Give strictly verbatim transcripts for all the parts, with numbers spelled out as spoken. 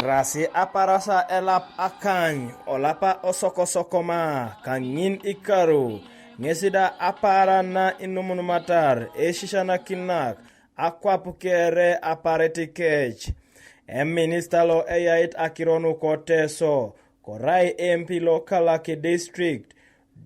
Rasi aparasa elap akany olapa osokosokoma kaŋin ikaru ŋesi da apaaran na inumunumatar esisianakinak akwap kere aparetikec. Eminista lo eyait akiro nuko Teso korai empi lo Kalaki District,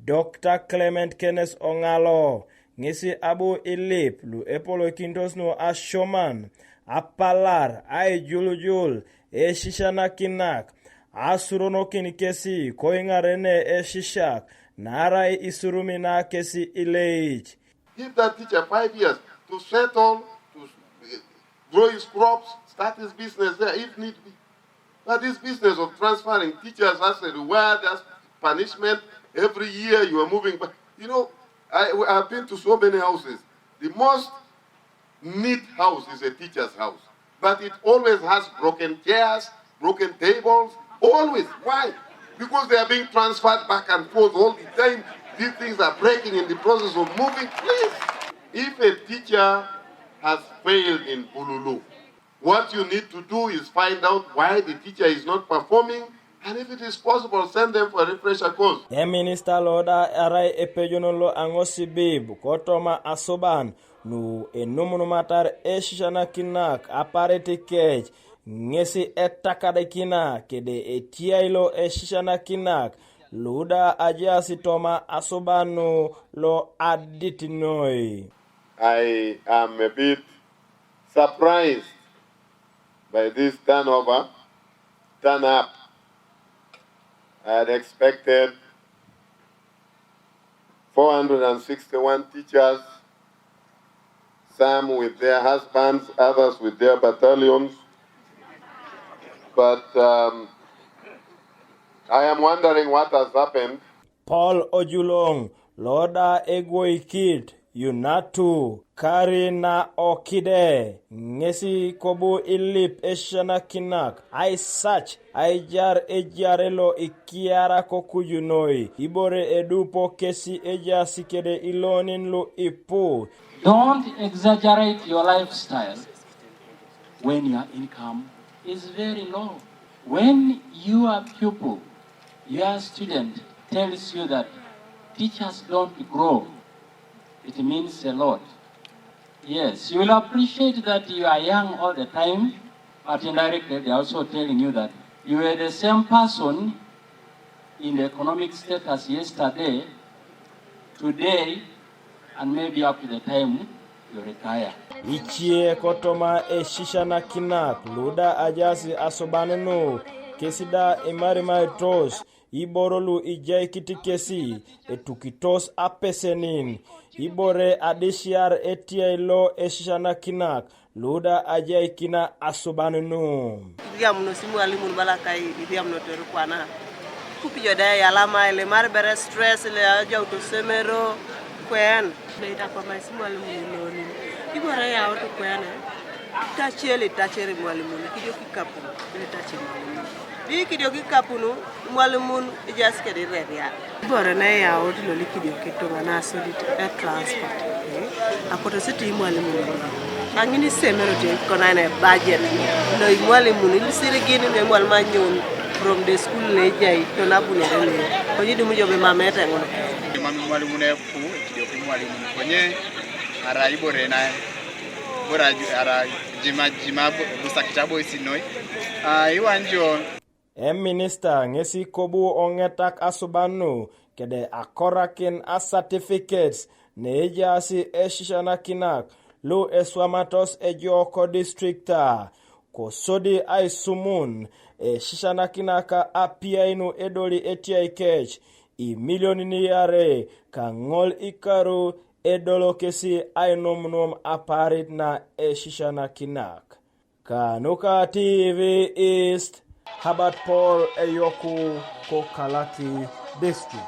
Dr. Clement Kenneth Ongalo, ŋesi abu ilip lu epolokintos nu asioman, apalar, aijulujul, esisianakinak, asuronokin kesi koiŋarene esisiak, naarai isurumina kesi ileic. Give that teacher five years to settle, to grow his crops, start his business there if need be. But this business of transferring teachers as a reward, as punishment, every year you are moving back. You know, I, I've been to so many houses. The most neat house is a teacher's house. But it always has broken chairs, broken tables, always. Why? Because they are being transferred back and forth all the time. These things are breaking in the process of moving. Please, if a teacher has failed in Bululu, what you need to do is find out why the teacher is not performing, and if it is possible, send them for a refresher course. Eminista lo da arai epejonon lo aŋosibib kotoma asuban nu enumunumatar esisianakinak aparetikec ŋesi etakadakina kede etiai lo esisianakinak luda ajaas toma asuban nu lo adit noi. I am a bit surprised by this turnover, turn up. I had expected four hundred and sixty-one teachers, some with their husbands, others with their battalions. But um, I am wondering what has happened. Paul Ojulong, lo da egwoikit Yunatu kari na okide, ŋesi kobu ilip esisianakinak aisac aijar ejiare lo ikiara kokuju noi, ibore edupo kesi ejaas kede ilonin lu ipu. Don't exaggerate your lifestyle when your income is very low. When your pupil, your student tells you that teachers don't grow, it means a lot. Yes, you will appreciate that you are young all the time, but indirectly they are also telling you that you were the same person in the economic status yesterday, today, and maybe up to the time you retire. Icie kotoma esisianakinak luda ajaas asuban nu, kesi da imarimaritos iboro lu ijaikit kesi etukitos apesenin, ibore adisiar etiai lo esisianakinak luda ajaikina asuban nu. Iriamunos imwalimun bala kai iriamunotor kwana. Kupijo da eyalama elemar bere stress le ajau to semero kwen. Be itakwamais imwalimun ilonin. Ibore yaot kwen. Tachiel itachere imwalimun kijo kikapu. Itache imwalimun. Di kijo kikapu nu imwalimun ijaas kede ireria. Ibore ne yaot lo likidiokit tuŋa nasodit e transport. Eh, akoto siti imwalimun. Aŋin isemero ti kona ne budget. Lo imwalimun ilisirigin ne imwalimun anyun from the school ne ejai to nabunere ne. Konyi dumu jo be mamete ŋun. Imam imwalimun epu, ekidioki imwalimun konye, ara ibore na, ibore aju-, ara jima, jima bo-, busakita bo isinoi. Ah, iwanjo. Eminista ŋesi kobu oŋetak asuban nu kede akorakin a certificates ne ejaas esisianakinak lu eswamatos ejok distrikta, kosodi aisumun esisianakinak apiai nu edoli etiai kec imilionin iare kaŋol ikaru edolo kesi ainomnom aparit na esisianakinak. Kanuka T V East, Herbert Paul Eyoku, ko Kalaki District.